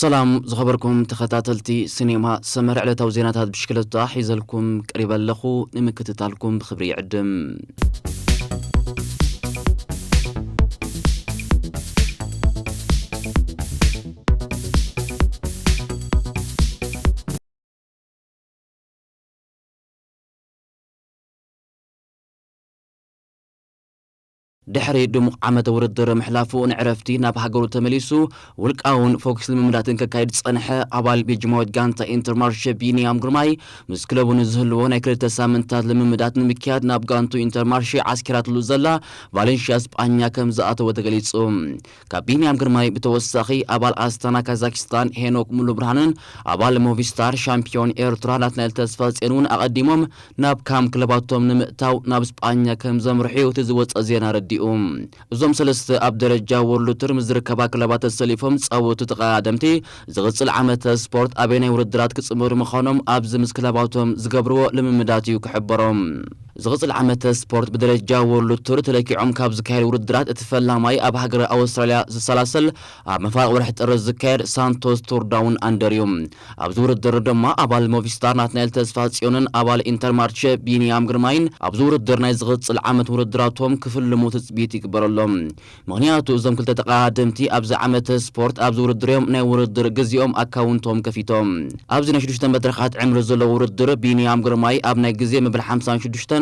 ሰላም ዝኸበርኩም ተኸታተልቲ ሲኔማ ሰመር፣ ዕለታዊ ዜናታት ብሽክለታ ሒዘልኩም ቀሪበ ኣለኹ። ንምክትታልኩም ብኽብሪ ይዕድም። ድሕሪ ድሙቕ ዓመተ ውድድር ምሕላፉ፣ ንዕረፍቲ ናብ ሃገሩ ተመሊሱ፣ ውልቃውን ፎክስ ልምምዳትን ከካይድ ዝጸንሐ ኣባል ቤልጅማዊት ጋንታ ኢንተርማርሸ ቢንያም ግርማይ፣ ምስ ክለቡ ንዝህልዎ ናይ ክልተ ሳምንታት ልምምዳት ንምክያድ ናብ ጋንቱ ኢንተርማርሸ ዓስኪራትሉ ዘላ ቫሌንሽያ ስጳኛ ከም ዝኣተወ ተገሊጹ። ካብ ቢንያም ግርማይ ብተወሳኺ፣ ኣባል ኣስታና ካዛኪስታን ሄኖክ ሙሉብርሃንን ኣባል ሞቪስታር ሻምፒዮን ኤርትራ ናትናኤል ተስፋጽዮን እውን ኣቐዲሞም ናብ ካምፕ ክለባቶም ንምእታው ናብ ስጳኛ ከም ዘምርሑ እቲ ዝወጸ ዜና ኣረዲኡ። እዞም ሰለስተ ኣብ ደረጃ ወርልድ ቱር ምስ ዝርከባ ክለባት ተሰሊፎም ዝጻወቱ ተቐዳደምቲ፣ ዝቕጽል ዓመተ ስፖርት ኣበየናይ ውድድራት ክጽምበሩ ምዃኖም ኣብዚ ምስ ክለባቶም ዝገብርዎ ልምምዳት እዩ ክሕበሮም። ዝቕጽል ዓመተ ስፖርት ብደረጃ ወርልድ ቱር ተለኪዖም ካብ ዝካየዱ ውድድራት እቲ ፈላማይ ኣብ ሃገረ ኣውስትራልያ ዝሰላሰል ኣብ መፋርቕ ወርሒ ጥሪ ዝካየድ ሳንቶስ ቱር ዳውን ኣንደር እዩ። ኣብዚ ውድድር ድማ ኣባል ሞቪስታር ናትናኤል ተስፋጽዮንን ኣባል ኢንተርማርቸ ቢንያም ግርማይን ኣብዚ ውድድር ናይ ዝቕጽል ዓመት ውድድራቶም ክፍልሙ ትጽቢት ይግበረሎም። ምኽንያቱ እዞም ክልተ ተቐዳደምቲ ኣብዚ ዓመተ ስፖርት ኣብዚ ውድድር እዮም ናይ ውድድር ግዜኦም ኣካውንቶም ከፊቶም። ኣብዚ ናይ ሽዱሽተ መድረኻት ዕምሪ ዘለዎ ውድድር ቢንያም ግርማይ ኣብ ናይ ግዜ መበል ሓምሳን ሽዱሽተን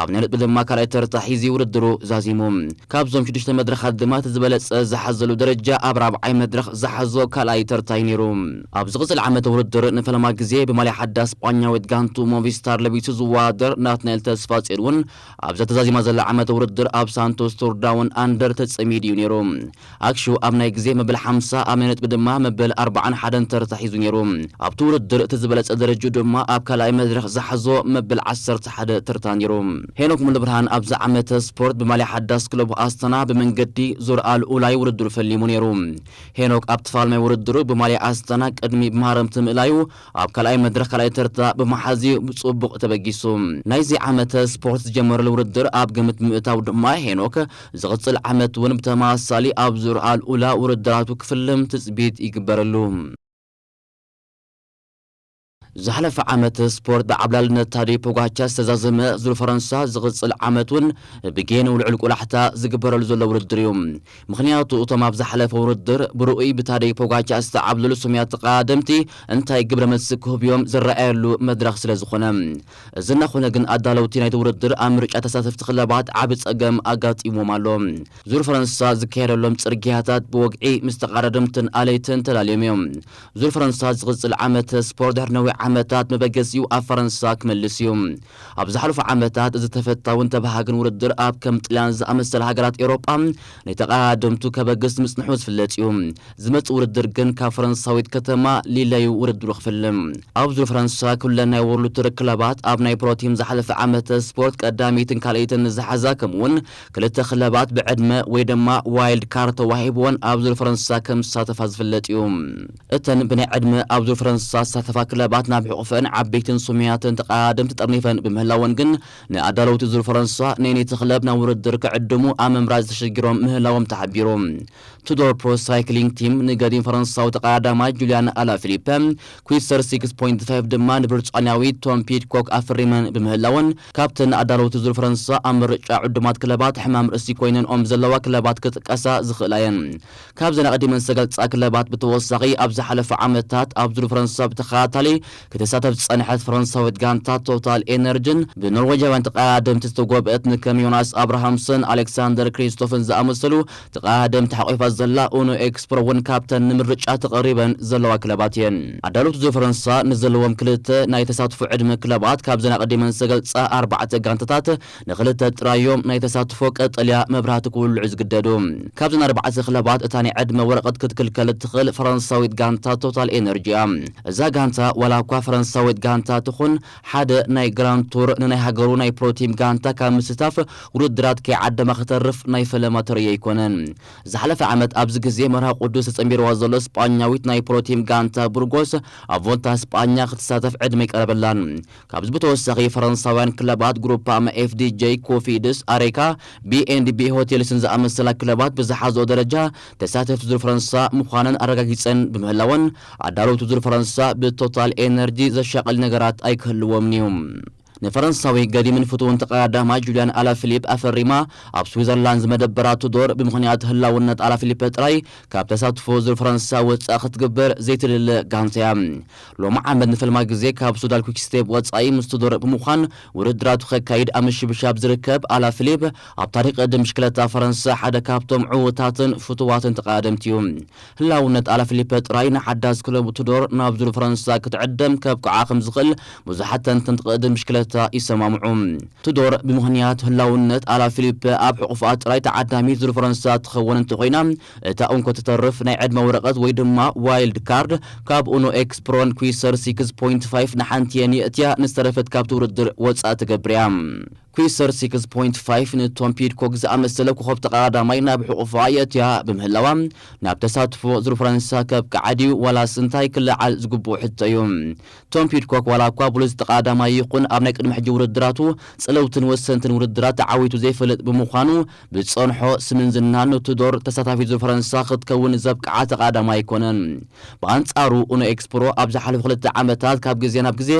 ኣብ ናይ ነጥቢ ድማ ካልኣይ ተርታ ሒዙ ውድድሩ ዛዚሙ። ካብዞም ሽዱሽተ መድረኻት ድማ እቲ ዝበለጸ ዝሓዘሉ ደረጃ ኣብ ራብዓይ መድረኽ ዝሓዞ ካልኣይ ተርታ እዩ ነይሩ። ኣብ ዝቕጽል ዓመተ ውድድር ንፈለማ ግዜ ብማልያ ሓዳስ ስጳኛዊት ጋንቱ ሞቪስታር ለቢሱ ዝወዳደር ናትናኤል ተስፋጽዮን እውን ኣብዛ ተዛዚማ ዘላ ዓመተ ውድድር ኣብ ሳንቶስ ቱር ዳውን ኣንደር ተጸሚዱ እዩ ነይሩ። ኣክሹ ኣብ ናይ ግዜ መበል ሓምሳ ኣብ ናይ ነጥቢ ድማ መበል ኣርባዓን ሓደን ተርታ ሒዙ ነይሩ። ኣብቲ ውድድር እቲ ዝበለጸ ደረጅኡ ድማ ኣብ ካልኣይ መድረኽ ዝሓዞ መበል ዓሰርተ ሓደ ተርታ ነይሩ። ሄኖክ ሙሉብርሃን ኣብዚ ዓመተ ስፖርት ብማልያ ሓዳስ ክለቡ ኣስታና ብመንገዲ ዙር ኣል ኡላይ ውድድሩ ፈሊሙ ነይሩ። ሄኖክ ኣብቲ ፋልማይ ውድድሩ ብማልያ ኣስታና ቅድሚ ብመሃረምቲ ምእላዩ ኣብ ካልኣይ መድረኽ ካልኣይ ተርታ ብምሓዝ እዩ ብጽቡቕ ተበጊሱ። ናይዚ ዓመተ ስፖርት ዝጀመረሉ ውድድር ኣብ ግምት ብምእታው ድማ ሄኖክ ዝቕጽል ዓመት እውን ብተመሳሳሊ ኣብ ዙር ኣል ኡላ ውድድራቱ ክፍልም ትጽቢት ይግበረሉ። ዝሓለፈ ዓመት ስፖርት ብዓብላልነት ታዴ ፖጋቻ ዝተዛዘመ ዙር ፈረንሳ ዝቕጽል ዓመት እውን ብጌን ልዑል ቆላሕታ ዝግበረሉ ዘሎ ውድድር እዩ። ምኽንያቱ እቶም ኣብ ዝሓለፈ ውድድር ብርኡይ ብታዴ ፖጋቻ ዝተዓብለሉ ስሙያት ተቐዳደምቲ እንታይ ግብረ መልሲ ክህቡ እዮም ዝረኣየሉ መድረኽ ስለ ዝኾነ። እዚ እናኾነ ግን ኣዳለውቲ ናይቲ ውድድር ኣብ ምርጫ ተሳተፍቲ ክለባት ዓቢ ጸገም ኣጋጢምዎም ኣሎ። ዙር ፈረንሳ ዝካየደሎም ጽርግያታት ብወግዒ ምስ ተቐዳደምትን ኣለይትን ተላልዮም እዮም። ዙር ፈረንሳ ዝቕጽል ዓመት ስፖርት ድሕሪ ነዊሕ ዓመታት መበገሲኡ ኣብ ፈረንሳ ክመልስ እዩ። ኣብ ዝሓለፉ ዓመታት እዚ ተፈታውን ተባሃግን ውድድር ኣብ ከም ጥልያን ዝኣመሰለ ሃገራት ኤውሮጳ ናይ ተቐዳደምቱ ከበግስ ምጽንሑ ዝፍለጥ እዩ። ዝመጽእ ውድድር ግን ካብ ፈረንሳዊት ከተማ ሊለዩ ውድድሩ ክፍልም። ኣብ ዙር ፈረንሳ ኩለን ናይ ወርልድ ቱር ክለባት ኣብ ናይ ፕሮቲም ዝሓለፈ ዓመት ስፖርት ቀዳመይትን ካልኣይትን ዝሓዛ፣ ከምኡውን ክልተ ክለባት ብዕድመ ወይ ድማ ዋይልድ ካርድ ተዋሂብወን ኣብ ዙር ፈረንሳ ከም ዝሳተፋ ዝፍለጥ እዩ። እተን ብናይ ዕድመ ኣብ ዙር ፈረንሳ ዝሳተፋ ክለባት ናብ ሕቑፈን ዓበይትን ስሙያትን ተቐዳደምቲ ጠርኒፈን ብምህላወን ግን፣ ንኣዳለውቲ ዙር ፈረንሳ ነየነይቲ ክለብ ናብ ውድድር ክዕድሙ ኣብ ምምራጽ ተሸጊሮም ምህላዎም ተሓቢሩ። ቱዶር ፕሮ ሳይክሊንግ ቲም ንገዲም ፈረንሳዊ ተቐዳዳማይ ጁልያን ኣላፊሊፐ፣ ኩዊሰር ሲክስ ፖይንት ፋይቭ ድማ ንብሪጣንያዊ ቶም ፒድኮክ ኣፈሪመን ብምህላወን፣ ካብተን ኣዳለውቲ ዙር ፈረንሳ ኣብ ምርጫ ዕዱማት ክለባት ሕማም ርእሲ ኮይነንኦም ዘለዋ ክለባት ክጥቀሳ ዝኽእላ እየን። ካብዘን ኣቐዲመን ዝተገልጻ ክለባት ብተወሳኺ፣ ኣብ ዝሓለፈ ዓመታት ኣብ ዙር ፈረንሳ ብተኸታታሊ ክትሳተፍ ዝጸንሐት ፈረንሳዊት ጋንታ ቶታል ኤነርጅን ብኖርዌጃውያን ተቐዳደምቲ ዝተጎብአት ንከም ዮናስ ኣብርሃምሰን ኣሌክሳንደር ክሪስቶፍን ዝኣመሰሉ ተቐዳደምቲ ሓቒፋ ዘላ ኡኖ ኤክስፕሮ እውን ካብተን ንምርጫ ተቐሪበን ዘለዋ ክለባት እየን። ኣዳለውቲ ዙር ፈረንሳ ንዘለዎም ክልተ ናይ ተሳትፎ ዕድመ ክለባት ካብዘን ኣቐዲመን ዝተገልጻ ኣርባዕተ ጋንታታት ንኽልተ ጥራይ እዮም ናይ ተሳትፎ ቀጠልያ መብራህቲ ክውልዑ ዝግደዱ። ካብዘን ኣርባዕተ ክለባት እታ ናይ ዕድመ ወረቐት ክትክልከል እትኽእል ፈረንሳዊት ጋንታ ቶታል ኤነርጂ እያ። እዛ ጋንታ ዋላ እኳ ፈረንሳዊት ጋንታ ትኹን ሓደ ናይ ግራንድ ቱር ንናይ ሃገሩ ናይ ፕሮቲም ጋንታ ካብ ምስታፍ ውድድራት ከይዓደማ ክተርፍ ናይ ፈለማ ተርእዮ ኣይኮነን። ዝሓለፈ ዓመት ኣብዚ ግዜ መርሃ ቅዱስ ተጸንቢርዋ ዘሎ ስጳኛዊት ናይ ፕሮቲም ጋንታ ቡርጎስ ኣብ ቮልታ ስጳኛ ክትሳተፍ ዕድመ ኣይቀረበላን። ካብዚ ብተወሳኺ ፈረንሳውያን ክለባት ግሩፕ ኣመ ኤፍ ዲ ጄ፣ ኮፊድስ፣ ኣሬካ፣ ቢ ኤንድ ቢ ሆቴልስን ዝኣመሰላ ክለባት ብዝሓዝኦ ደረጃ ተሳተፍቲ ዙር ፈረንሳ ምዃነን ኣረጋጊጸን ብምህላወን ኣዳለውቲ ዙር ፈረንሳ ብቶታል ኤነርጂ ዘሻቐል ነገራት ኣይክህልዎምን እዩ። ንፈረንሳዊ ገዲምን ፍቱውን ተቐዳዳማይ ጁልያን ኣላፊሊፕ ኣፈሪማ ኣብ ስዊዘርላንድ ዝመደበራ ቱዶር ብምኽንያት ህላውነት ኣላፊሊፕ ጥራይ ካብ ተሳትፎ ዙር ፈረንሳ ወጻእ ክትግበር ዘይትደሊ ጋንታ እያ። ሎሚ ዓመት ንፈልማ ግዜ ካብ ሱዳል ኩክስቴፕ ወጻኢ ምስ ቱዶር ብምዃን ውድድራቱ ከካይድ ኣብ ምሽብሻብ ዝርከብ ኣላፊሊፕ ኣብ ታሪኽ ቅድም ብሽክለታ ፈረንሳ ሓደ ካብቶም ዕዉታትን ፍቱዋትን ተቐዳደምቲ እዩ። ህላውነት ኣላፊሊፕ ጥራይ ንሓዳስ ክለቡ ቱዶር ናብ ዙር ፈረንሳ ክትዕደም ከብቅዓ ከም ዝኽእል ብዙሓት ተንተንቲ ቅድም ብሽክለታ ይሰማምዑ። ቱዶር ብምኽንያት ህላውነት ኣላፊሊፕ ኣብ ሕቑፋ ጥራይ ተዓዳሚት ዙር ፈረንሳ ትኸውን እንተኾይና፣ እታ እንኮ ትተርፍ ናይ ዕድመ ወረቐት ወይ ድማ ዋይልድ ካርድ ካብ ኡኖ ኤክስፕሮን ኩይሰር ሲክስ ፖይንት ፋይቭ ንሓንቲ እየን የእትያ ንዝተረፈት ካብቲ ውድድር ወጻእ ትገብር እያ። ኩይሰር ሲክስ ፖይንት ፋይቭ ንቶም ፒድኮክ ዝኣመሰለ ኮኸብ ተቐዳዳማይ ናብ ሕቑፋ የእትያ ብምህላዋ፣ ናብ ተሳትፎ ዙር ፈረንሳ ከብቅዓ ድዩ ዋላስ እንታይ ክለዓል ዝግብኦ ሕቶ እዩ። ቶም ፒድኮክ ዋላ እኳ ብሉጽ ተቐዳዳማይ ይኹን ኣብ ናይ ቅድሚ ሕጂ ውድድራቱ ጽልውትን ወሰንትን ውድድራት ተዓዊቱ ዘይፈልጥ ብምዃኑ፣ ብዝጸንሖ ስምን ዝናን ንቱዶር ተሳታፊት ዙር ፈረንሳ ክትከውን ዘብቅዓ ተቐዳዳማይ ኣይኮነን። ብኣንጻሩ ኡኖ ኤክስፕሮ ኣብ ዝሓለፉ ክልተ ዓመታት ካብ ግዜ ናብ ግዜ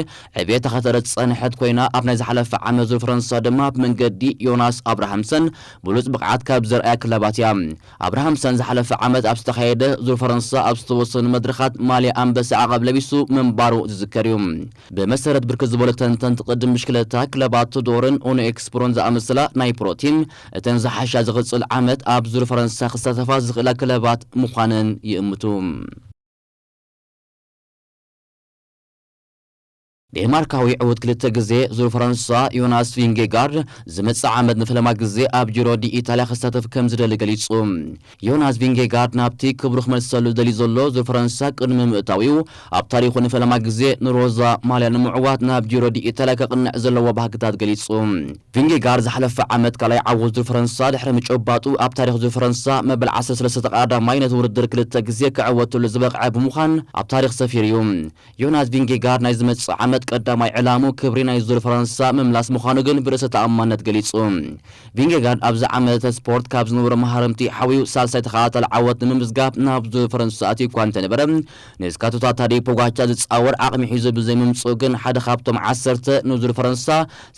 ዕብየታ ከተርኢ ዝጸንሐት ኮይና፣ ኣብ ናይ ዝሓለፈ ዓመት ዙር ፈረንሳ ድማ ብመንገዲ ዮናስ ኣብርሃምሰን ብሉጽ ብቕዓት ካብ ዘርኣያ ክለባት እያ። ኣብርሃምሰን ዝሓለፈ ዓመት ኣብ ዝተኻየደ ዙር ፈረንሳ ኣብ ዝተወሰኑ መድረኻት ማልያ ኣንበሳ ዓቐብ ለቢሱ ምንባሩ ዝዝከር እዩ። ብመሰረት ብርክት ዝበሉ ተንተንቲ ቅድም ብሽክለታ፣ ክለባት ቱዶርን ኡኖ ኤክስፕሮን ዝኣመሰላ ናይ ፕሮቲም እተን ዝሓሻ ዝቕጽል ዓመት ኣብ ዙር ፈረንሳ ክሳተፋ ዝኽእላ ክለባት ምዃነን ይእምቱ። ዴንማርካዊ ዕዉት ክልተ ግዜ ዙር ፈረንሳ ዮናስ ቪንጌጋርድ ዝመጽእ ዓመት ንፈለማ ግዜ ኣብ ጂሮ ዲ ኢታልያ ክሳተፍ ከም ዝደሊ ገሊጹ። ዮናስ ቪንጌጋርድ ናብቲ ክብሩ ክመልሰሉ ደልዩ ዘሎ ዙር ፈረንሳ ቅድሚ ምእታዊኡ ኣብ ታሪኹ ንፈለማ ግዜ ንሮዛ ማልያ ንምዕዋት ናብ ጂሮ ዲ ኢታልያ ከቕንዕ ዘለዎ ባህግታት ገሊጹ። ቪንጌጋርድ ዝሓለፈ ዓመት ካልኣይ ዓወት ዙር ፈረንሳ ድሕሪ ምጭባጡ ኣብ ታሪኽ ዙር ፈረንሳ መበል ዓሰርተ ሰለስተ ተቐዳዳማይ ነቲ ውድድር ክልተ ግዜ ክዕወተሉ ዝበቕዐ ብምዃን ኣብ ታሪኽ ሰፊሩ እዩ። ዮናስ ቪንጌጋርድ ናይ ዝመጽእ ዓመት ቀዳማይ ዕላሙ ክብሪ ናይ ዙር ፈረንሳ ምምላስ ምዃኑ ግን ብርእሰ ተኣማንነት ገሊጹ። ቪንጌጋርድ ኣብዚ ዓመተ ስፖርት ካብ ዝነበሮ መሃርምቲ ሓዊኡ ሳልሳይ ተኸታታሊ ዓወት ንምምዝጋብ ናብ ዙር ፈረንሳ ኣትዩ እኳ እንተነበረ፣ ንስካቶታ ታዴ ፖጋቻ ዝጻወር ዓቕሚ ሒዙ ብዘይምምጽኡ ግን ሓደ ካብቶም ዓሰርተ ንዙር ፈረንሳ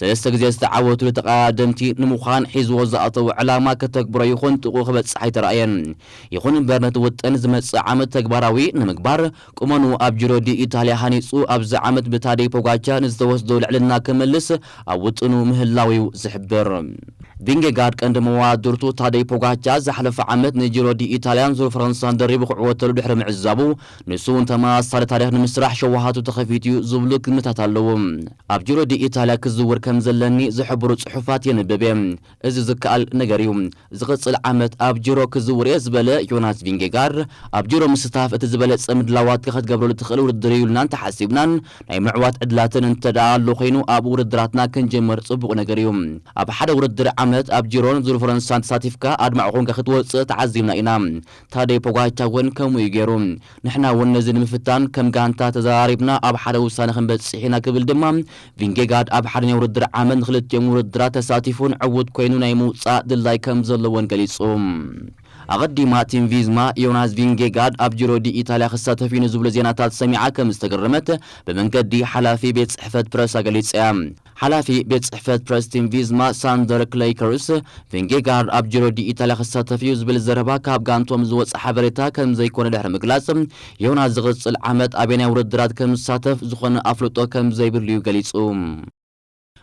ሰለስተ ግዜ ዝተዓወትሉ ተቐዳደምቲ ንምዃን ሒዝዎ ዝኣተዎ ዕላማ ከተግብሮ ይኹን ጥቕኡ ክበጽሕ ኣይተራእየን። ይኹን እምበር ነቲ ውጥን ዝመጽእ ዓመት ተግባራዊ ንምግባር ቁመኑ ኣብ ጂሮ ዲ ኢታልያ ሃኒጹ ኣብዚ ዓመት ብታዴ ፖጋቻ ንዝተወስዶ ልዕልና ክምልስ ኣብ ውጥኑ ምህላው እዩ ዝሕብር። ቪንጌጋርድ ቀንዲ መዋድርቱ ታዴ ፖጋቻ ዝሓለፈ ዓመት ንጂሮ ዲ ኢታልያን ዙር ፈረንሳን ደሪቡ ክዕወተሉ ድሕሪ ምዕዛቡ፣ ንሱ እውን ተመሳሳሊ ታሪኽ ንምስራሕ ሸውሃቱ ተኸፊቱ እዩ ዝብሉ ግምታት ኣለዉ። ኣብ ጂሮ ዲ ኢታልያ ክዝውር ከም ዘለኒ ዝሕብሩ ጽሑፋት የንብብ እየ። እዚ ዝከኣል ነገር እዩ። ዝቕጽል ዓመት ኣብ ጂሮ ክዝውር እየ ዝበለ ዮናስ ቪንጌጋርድ፣ ኣብ ጂሮ ምስታፍ እቲ ዝበለጸ ምድላዋት ክትገብረሉ ትኽእል ውድድር እዩ ኢልና እንተሓሲብናን ናይ ምዕዋት ዕድላትን እንተ ደኣ ኣሎ ኮይኑ ኣብ ውድድራትና ክንጅምር ጽቡቕ ነገር እዩ። ኣብ ሓደ ውድድር ዓመት ኣብ ጂሮን ዙር ፈረንሳን ተሳቲፍካ ኣድማዕ ኮንካ ክትወጽእ ተዓዚብና ኢና። ታዴ ፖጋቻ እውን ከምኡ እዩ ገይሩ። ንሕና እውን ነዚ ንምፍታን ከም ጋንታ ተዘራሪብና ኣብ ሓደ ውሳነ ክንበጽሕ ኢና ክብል ድማ ቪንጌጋርድ ኣብ ሓደ ናይ ውድድር ዓመት ንክልቲኦም ውድድራት ተሳቲፉን ዕዉት ኮይኑ ናይ ምውጻእ ድላይ ከም ዘለዎን ገሊጹ። ኣቐዲማ ቲም ቪዝማ ዮናስ ቪንጌጋርድ ኣብ ጂሮ ዲ ኢታልያ ክሳተፍ እዩ ንዝብሉ ዜናታት ሰሚዓ ከም ዝተገረመት ብመንገዲ ሓላፊ ቤት ጽሕፈት ፕረሳ ገሊጻ እያ። ሓላፊ ቤት ጽሕፈት ፕረስ ቲም ቪዝማ ሳንደር ክሌይከርስ ቪንጌጋርድ ኣብ ጂሮ ዲ ኢታልያ ክሳተፍ እዩ ዝብል ዘረባ ካብ ጋንቶም ዝወጸ ሓበሬታ ከም ዘይኮነ ድሕሪ ምግላጽ፣ ዮናስ ዝቕጽል ዓመት ኣበየናይ ውድድራት ከም ዝሳተፍ ዝኾነ ኣፍልጦ ከም ዘይብሉ እዩ ገሊጹ።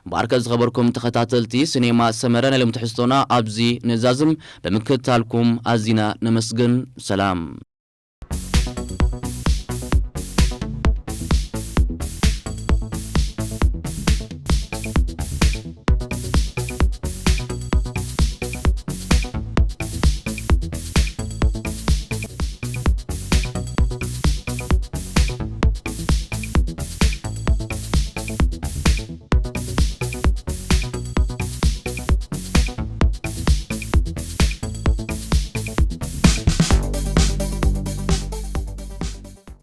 እምበኣርከ ዝኸበርኩም ተኸታተልቲ ሲኔማ ሰመረ ናይ ሎም ትሕዝቶና ኣብዚ ንዛዝም። ብምክትታልኩም ኣዚና ነመስግን። ሰላም።